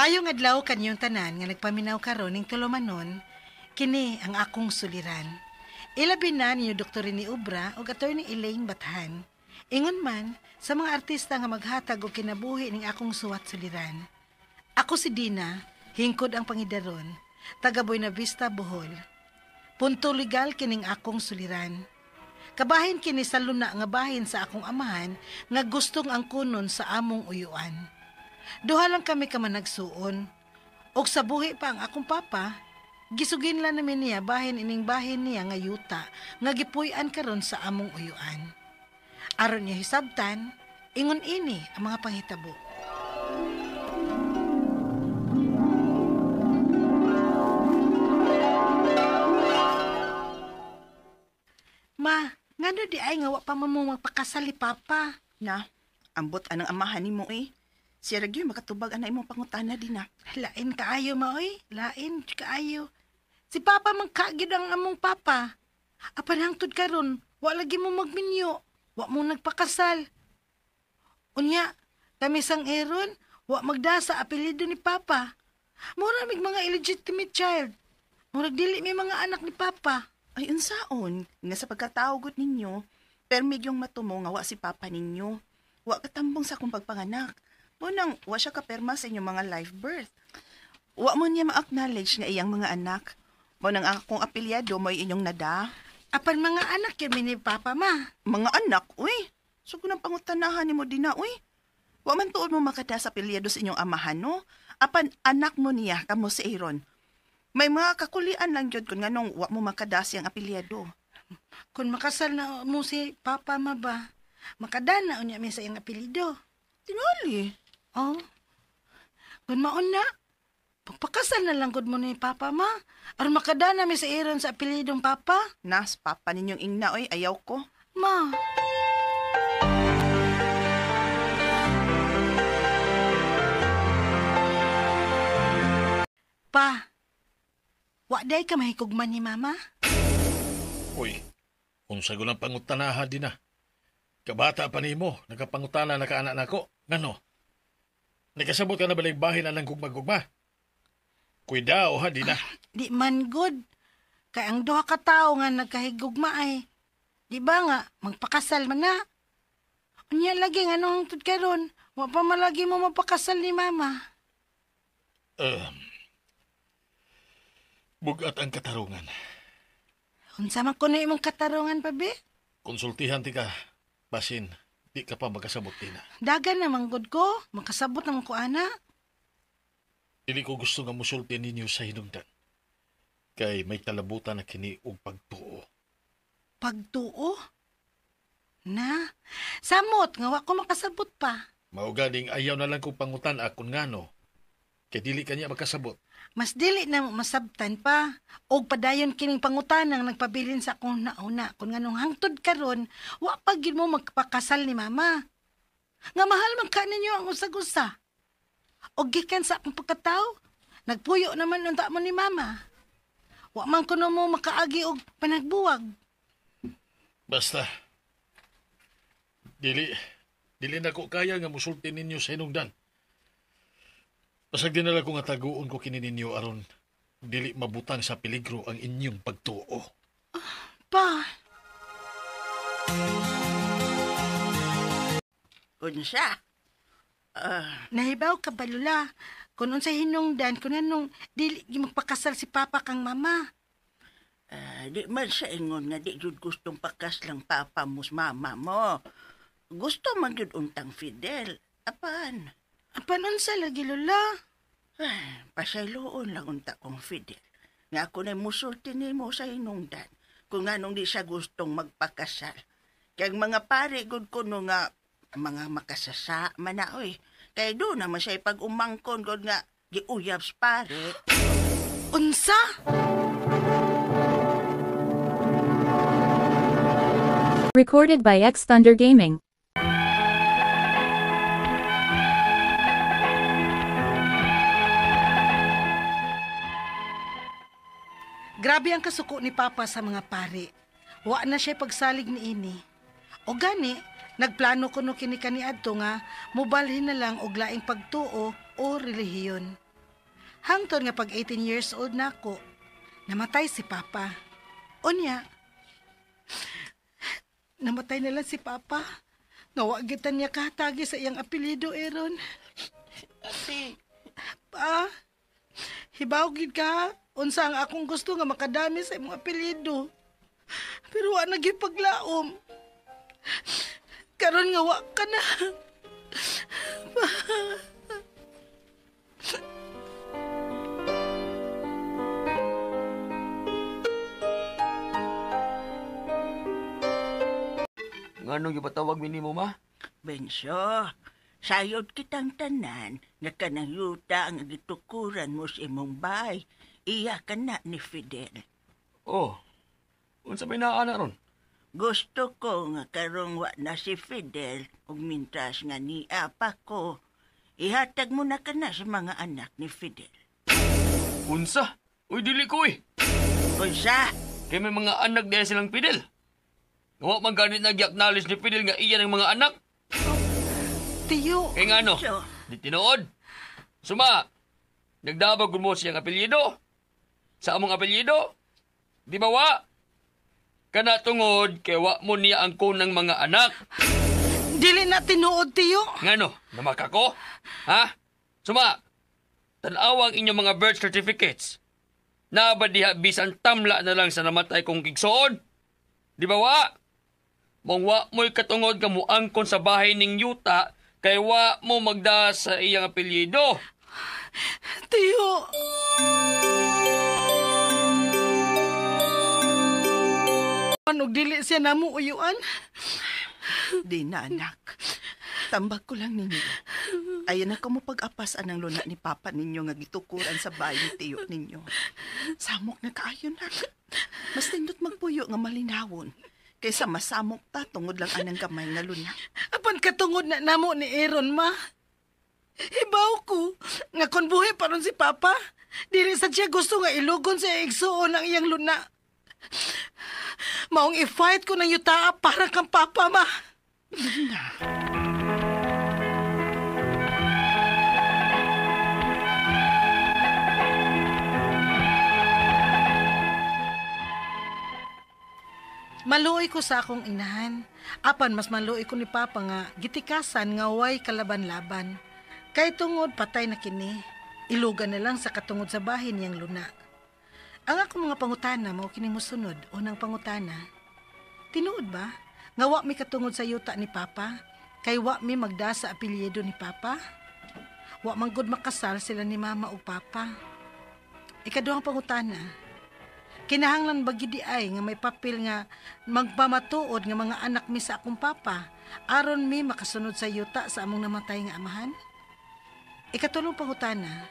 Maayong adlaw kanyong tanan nga nagpaminaw karon ning tulumanon, kini ang akong suliran. Ilabi na ninyo Dr. Rene Obra ug Attorney Elaine Bathan. Ingon man sa mga artista nga maghatag og kinabuhi ning akong suwat suliran. Ako si Dina, hingkod ang pangidaron, taga Buena Vista, Bohol. Punto legal kining akong suliran. Kabahin kini sa luna nga bahin sa akong amahan nga gustong angkonon sa among uyuan. Duha lang kami ka managsuon. Og sa buhi pa ang akong papa, gisugin lang namin niya bahin ining bahin niya nga yuta nga gipuy-an karon sa among uyuan. Aron niya hisabtan, ingon ini ang mga panghitabo. Ma, ngano di ay nga wa pa man mo magpakasal ni Papa? Na, ambot anang amahan nimo eh. Siya ra gyud makatubag ana imong pangutana din na. Lain kaayo ma oy, lain kaayo. Si Papa man ka gyud ang among papa. Apan hangtod karon, wa lagi mo magminyo, wa mo nagpakasal. Unya, kami sang Aaron, wa magda sa apelyido ni Papa. Mura mig mga illegitimate child. Murag dili may mga anak ni Papa. Ay, unsaon nga sa pagkatao gud ninyo, permi yung matumo nga wa si Papa ninyo. Wa katambong sa akong pagpanganak. Munang, wa siya kaperma sa inyong mga live birth. Wa mo niya ma-acknowledge nga iyang mga anak. Mo nang akong apelyado mo'y inyong nada. Apan mga anak yun mi ni Papa, ma. Mga anak, uy. So kung ang pangutanahan ni mo din na, uy. Wa man tuod mo makada sa apelyado sa inyong amahan, no? Apan anak mo niya, kamo si Aaron. May mga kakulian lang jud kung nganong wa mo makada siyang apelyado. Kung makasal na mo si Papa, ma ba, makada na unya mi sa iyang apelyido. Tingali. Oh. Kung maon na, pagpakasal na lang gud mo ni Papa, ma. Aron makadana mi sa Aaron sa apelyidong Papa. Nas, Papa ninyong ingna, oy, ayaw ko. Ma. Pa, wa day ka mahikugman ni Mama? Uy, unsa ko ng pangutanaha din na. Kabata pa nimo, nagapangutana na ka anak nako. Ngano? Nakasabot ka na balig bahin na ng gugma-gugma? Kuidao ha, di na. Di man good. Kay ang duha ka tawo nga nagkahigugma ay. Di ba nga, magpakasal man na. Unya lagi nga nung hangtod karon, wa pa malagi mo mapakasal ni Mama. Bugat ang katarungan. Unsa man kuno imong katarungan pa, be? Konsultihan ti ka. Basin, di ka pa makasabot din na. Dagan naman gud ko, makasabot naman ko ana. Dili ko gusto nga musulti ninyo sa hinungdan. Kay may kalabutan na kini og pagtuo. Pagtuo? Na, samot nga wa ko makasabot pa. Mao ganing ayaw na lang kong pangutan akon ngano. Kay dili kanya makasabot. Mas dili na masabtan pa. Og padayon kining pangutanang nagpabilin sa akong nauna. Kung nganong hangtod karon, wa pa gyud mo magpakasal ni Mama. Nga mahal man ka ninyo ang usag-usa. Og gikan sa akong pagkatao, nagpuyo naman unta mo ni Mama. Wa man kuno mo makaagi og panagbuwag. Basta, dili na ko kaya nga musulti ninyo sa hinungdan. Basag di na lang ko nga taguon ko kini ninyo aron dili mabutang sa peligro ang inyong pagtuo. Pa. Unsa? Nahibaw ka ba, Lola? Kung unsay hinungdan, kung anong dili magpakasal si Papa kang Mama. Di man sa ingon nga di jud gustong pakaslang papa mo sa mama mo. Gusto man jud untang Fidel. Apan? Apan unsa lagi, Lola? Ay, pasayloon lang unta kong Fidel. Nga ako na musulti nimo sa hinungdan kung anong di siya gustong magpakasal. Kaya mga pare gud kuno nga mga makasasa man na, oy. Kaya doon naman siya pag-umangkon gud nga giuyab sa pare. Unsa? Recorded by X Thunder Gaming. Grabe ang kasuko ni Papa sa mga pare. Wa na siya pagsalig ni ini. O gani, nagplano kuno kini kaniadto nga mubalhin na lang og laing pagtuo o relihiyon. Hangtod nga pag 18 years old na ako, namatay si Papa. Unya, namatay na lang si Papa. Nga wa gyud ta niya kahatagi sa iyang apelyido, Aaron. Ate, Pa, hibaw gid ka. Unsa ang akong gusto nga makadami sa imong apelyido. Pero wa na gyud paglaom. Karon nga wa ka na. Nganong gipatawag mi nimo ma? Benso, sayod kitang tanan nga kanang yuta ang gitukuran mo sa imong bay. Iya ka na ni Fidel. Oh. Unsa may naa na ron? Gusto ko nga karong wa na si Fidel ug mintras nga niya pa ko. Ihatag mo na ka na sa mga anak ni Fidel. Unsa? Uy, dili ko eh. Unsa? Kay may mga anak diha silang Fidel. Nga wa man ganit nag-acknowledge ni Fidel nga iya ng mga anak. Tiyo, Kay ngano? So, Di tinuod. Suma, nagdabag gud mo siyang apelyido. Sa among apelyido. Di ba wa? Kana tungod kay wa mo niya ang kunang mga anak. dili na tinuod, tiyo. Ngano? Namaka ko? Ha? Suma, tan-aw ang inyong mga birth certificates. Naa ba diha bisan tamla na lang sa namatay kong igsoon? Di ba wa? Mong wa mo'y katungod nga muangkon sa bahay ning yuta kay wa mo magda sa iyang apelyido. Tiyo. Ano dili siya namo uyuan? Di na, anak. Tambag ko lang ninyo. Ayan na mo pag-apas anang luna ni Papa ninyo nga gitukuran sa bahay ni tiyo ninyo. Samok na kaayo na. Mas nindot magpuyo nga malinawon. Kaysa masamok ta tungod lang anang gamay nga luna. Apan katungod na namo ni Aaron, ma. Hibaw ko nga kon buhi pa ron si Papa, dili sa siya gusto nga ilugon sa igsuon ang iyang luna. Maong i-fight ko ng yutaa para kang Papa, ma. Maluoy ko sa akong inahan. Apan mas maluoy ko ni Papa nga gitikasan nga way kalaban-laban. Kay tungod patay na kini. Ilugan na lang sa katungod sa bahin niyang luna. Ang akong mga pangutana mao kini mosunod. Unang pangutana. Tinuod ba nga wa mi katungod sa yuta ni Papa? Kay wa mi magda sa apelyido ni Papa? Wa man gud makasal sila ni Mama ug Papa. Ikaduhang pangutana. Kinahanglan ba gid ay nga may papel nga magpamatuod nga mga anak mi sa akong papa aron mi makasunod sa yuta sa among namatay nga amahan? Ikatulong pangutana.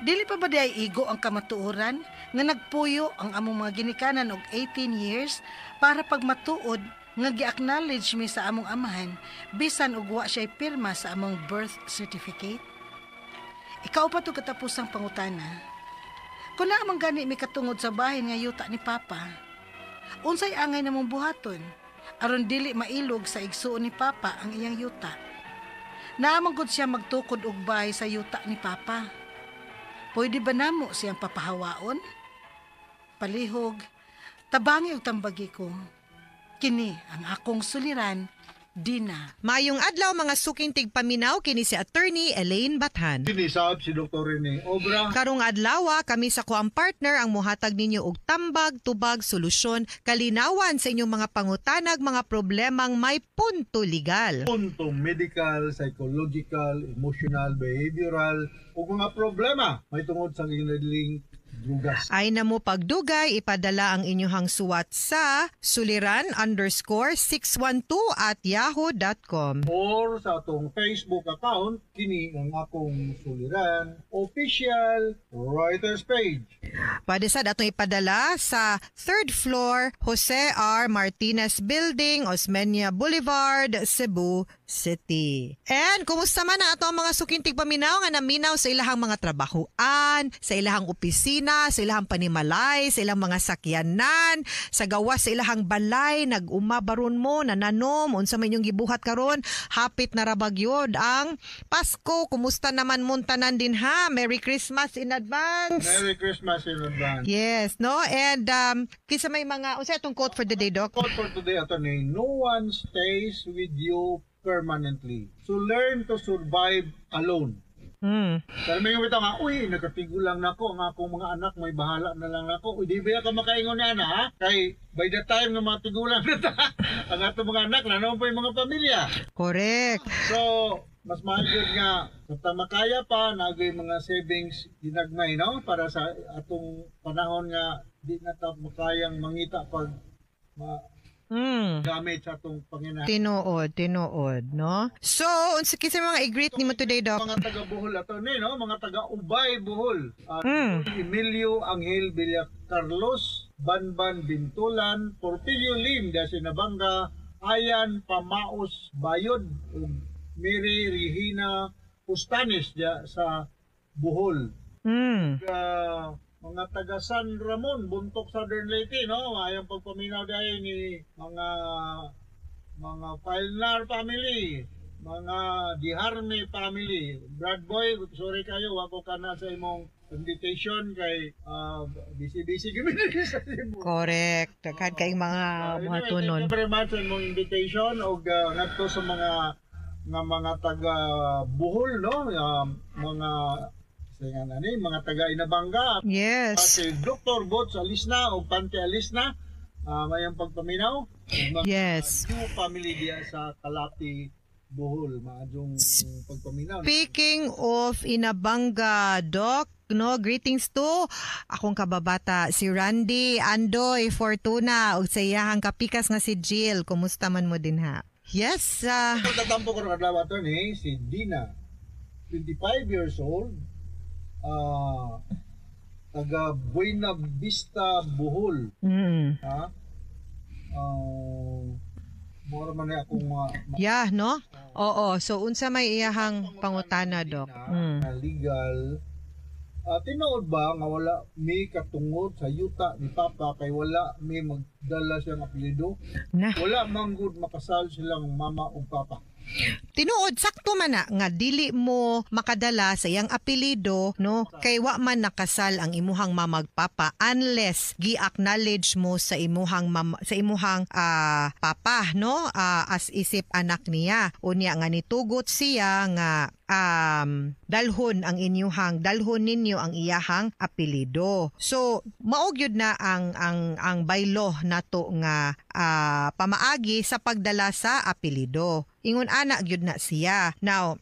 Dili pa ba di ay igo ang kamatuoran nga nagpuyo ang among mga ginikanan og 18 years para pagmatuod nga gi-acknowledge mi sa among amahan bisan og wa siya'y pirma sa among birth certificate? Ikaupat ug katapusang pangutana. Kung naa man gani mi katungod sa bahin nga yuta ni Papa, unsay angay namong buhaton aron dili mailog sa igsuon ni Papa ang iyang yuta? Naa man gud siya magtukod og bahay sa yuta ni Papa. Pwede ba namo siyang papahawaon? Palihog, tabangi og tambagi ko. Kini ang akong suliran, Dina. Maayong adlaw mga suking tigpaminaw kini si Attorney Elaine Bathan. Kinisab si Dr. Rene Obra. Karong adlaw kami sa kuang partner ang muhatag ninyo og tambag, tubag, solusyon, kalinawan sa inyong mga pangutanag, mga problemang may punto legal. Punto medical, psychological, emotional, behavioral ug mga problema may tungod sa ginadiling drugas. Ay na mo pagdugay, ipadala ang inyong suwat sa suliran_612@yahoo.com. Or sa atong Facebook account, kini ang akong suliran official writers page. Pwede sad atong ipadala sa third floor, Jose R. Martinez Building, Osmeña Boulevard, Cebu City. And kumusta man na ato ang mga suking tigpaminaw nga naminaw sa ilahang mga trabahoan, sa ilahang opisina, na sa ilahang panimalay, sa ilang mga sakyanan, sa gawas sa ilahang balay, nag-uma baron mo, nananom, unsa man inyong gibuhat karon, hapit na ra bagyod ang Pasko. Kumusta naman mong tanan din ha? Merry Christmas in advance. Merry Christmas in advance. Yes, no? And kinsa may mga unsa atong quote for the day, Doc? Quote for today, attorney, "No one stays with you permanently. So learn to survive alone." Pero may bitaw nga, "Uy, nagkatigulang na ko, ang akong mga anak, may bahala na lang nako." Uy, di ba ka makaingon na na, ha? Kay, by the time nga mga tigulang na ta, ang atong mga anak, na naman pa yung mga pamilya. Correct. So, mas mahal yun nga, kung makaya pa, nagay mga savings ginagmay, no? Para sa atong panahon nga, di na ta makayang mangita pag gamit sa atong panginahan. Tinuod, tinuod, no? So, unsa kinsa mga i-greet nimo today, Doc? Mga taga Bohol ato ni, no? Mga taga Ubay, Bohol. Emilio Angel Villa Carlos, Banban Bintulan, Portillo Lim da Sinabanga, Ayan Pamaos Bayod ug Mary Regina Pustanis diya sa Bohol. Mga taga San Ramon, Buntok, Southern Leyte, no? Ayong pagpaminaw dahil ni mga Filnar family, mga Diharme family. Brad Boy, sorry kayo, wako ka na sa imong invitation kay busy-busy kami sa Cebu. Correct. Daghan kayong mga Anyway, buhatonon. thank you very much sa imong invitation og ngadto sa mga nga mga taga Bohol, no? Mga sa nga nani, mga taga Inabanga. Si Dr. Bots Alisna o Pante Alisna, mayang pagpaminaw. Ug mga new family diya sa Kalapi, Bohol, maadjong pagpaminaw. Speaking of Inabanga, Doc, no, greetings to akong kababata si Randy Andoy Fortuna ug sa iyahang kapikas nga si Jill. Kumusta man mo din ha? Yes, Tatampo ko ng adlaw, attorney, si Dina, 25 years old, taga Buena Vista, Bohol. Ha? Mura man na akong Yeah, no? Oo, so unsa may iyahang pangutana, Doc? Na legal. Tinuod ba nga wala mi katungod sa yuta ni Papa kay wala mi magdala siyang apelyido? Na. Wala manggod makasal silang mama ug papa. Tinuod, sakto man na nga dili mo makadala sa iyang apelyido, no, kay wa man nakasal ang imuhang mamagpapa unless gi-acknowledge mo sa imuhang mama, sa imuhang papa, no, as isip anak niya. Unya nga nitugot siya nga dalhon ang inyuhang dalhon ninyo ang iyahang apelyido. So mao gyud na ang bylaw nato nga pamaagi sa pagdala sa apelyido. Ingon ana gyud na siya. Now,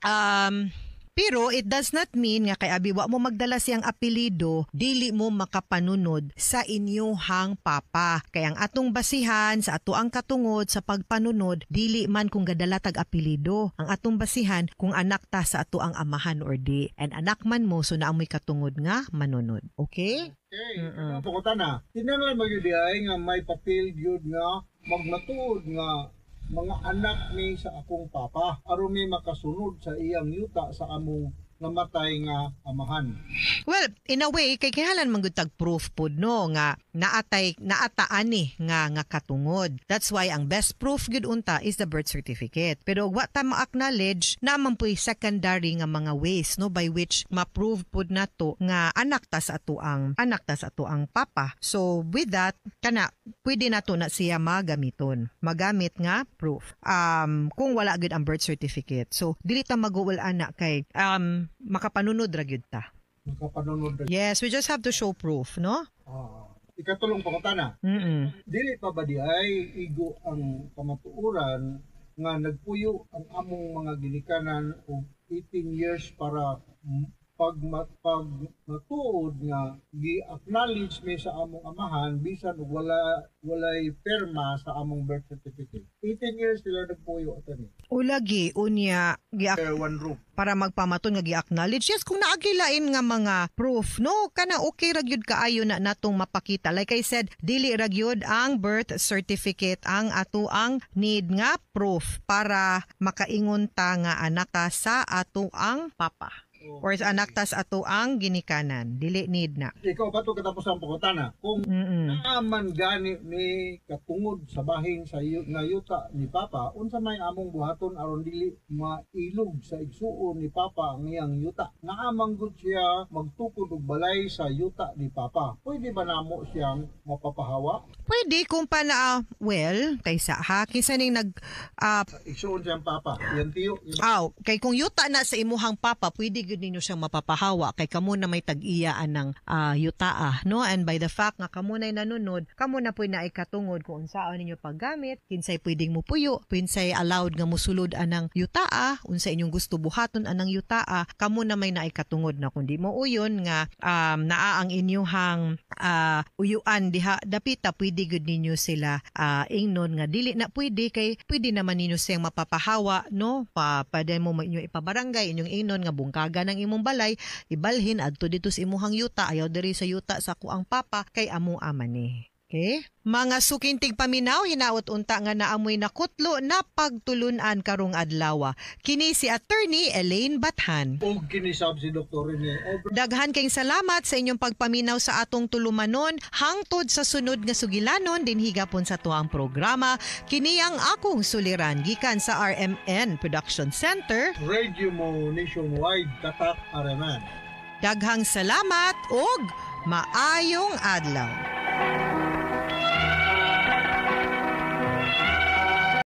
pero it does not mean nga kay abi wa mo magdala siyang apelyido, dili mo makapanunod sa inyuhang papa. Kay ang atong basihan sa ato ang katungod sa pagpanunod, dili man kung gadala tag apelyido. Ang atong basihan kung anak ta sa ato ang amahan or di. And anak man mo, so naa mo'y katungod nga manunod. Okay? Okay, mm na. Kinahanglan magyud ay nga may papel gyud nga magmatuod nga mga anak ni sa akong papa aron mi makasunod sa iyang yuta sa among namatay nga amahan. Well, in a way, kay kinahanglan man gud tag proof pod, no, nga naatay naataan ni nga nga katungod. That's why ang best proof gyud unta is the birth certificate. Pero wa ta ma-acknowledge na man puy secondary nga mga ways, no, by which ma-prove pod nato nga anak ta sa ato ang papa. So with that, kana pwede nato na siya magamiton. Magamit nga proof. Kung wala gyud ang birth certificate. So dili ta maguol ana kay makapanunod ra gyud ta. Makapanunod ra. Yes, we just have to show proof, no? Ikatulong pangutana. Dili pa ba di ay igo ang kamatuoran nga nagpuyo ang among mga ginikanan og 18 years para pag matuod nga gi-acknowledge mi sa among amahan bisan og walay perma sa among birth certificate? 18 years sila nagpuyo, attorney. Ulagi unya gi One room. Para magpamaton nga gi-acknowledge. Yes, kung naagilain nga mga proof, no, kana okay ra gyud kaayo na natong mapakita. Like I said, dili ra gyud ang birth certificate ang ato ang need nga proof para makaingon ta nga anak ka sa ato ang papa. Or sa anak tas ato ang ginikanan. Dili need na. Ikaw pa to katapos ang pangutana. Kung naaman gani ni katungod sa bahin sa nga yuta ni Papa, unsa may among buhaton aron dili mailog sa igsuon ni Papa ang iyang yuta? Naaman gud siya magtukod og balay sa yuta ni Papa. Pwede ba namo siyang mapapahawa? Pwede kung pa na, well, kaysa ha, kinsa ning nag, Igsuon siyang Papa. Yan tiyo. Aw, kay kung yuta na sa imuhang papa, pwede gyud ninyo siyang mapapahawa kay kamo na may tag-iya anang yutaa, no? And by the fact nga kamo na'y nanunod, kamo na puy naay katungod kung unsaon ninyo paggamit, kinsay pwedeng mupuyo, kinsay allowed nga musulod anang yutaa, unsa inyong gusto buhaton anang yutaa, kamo na may naay katungod na kundi mo uyon nga naa ang inyuhang uyuan diha dapita, pwede gyud ninyo sila ingnon nga dili na pwede kay pwede naman ninyo siyang mapapahawa, no? Pa pwede mo inyo ipabarangay inyong ingnon nga bungkaga ng imong balay, ibalhin adto dito sa imuhang yuta, ayaw diri sa yuta sa kuang papa kay amo ama ni. Okay? Mga sukintig paminaw, hinaot unta nga naamoy nakutlo na pagtulunan karong adlaw. Kini si Attorney Elaine Bathan. Og kinisab si Dr. Rene Obra. Daghan kayong salamat sa inyong pagpaminaw sa atong tulumanon hangtod sa sunod nga sugilanon dinhi gapon sa tuang programa. Kini ang akong suliran gikan sa RMN Production Center. Radio Mo Nationwide, Tatak RMN. Daghang salamat og maayong adlaw.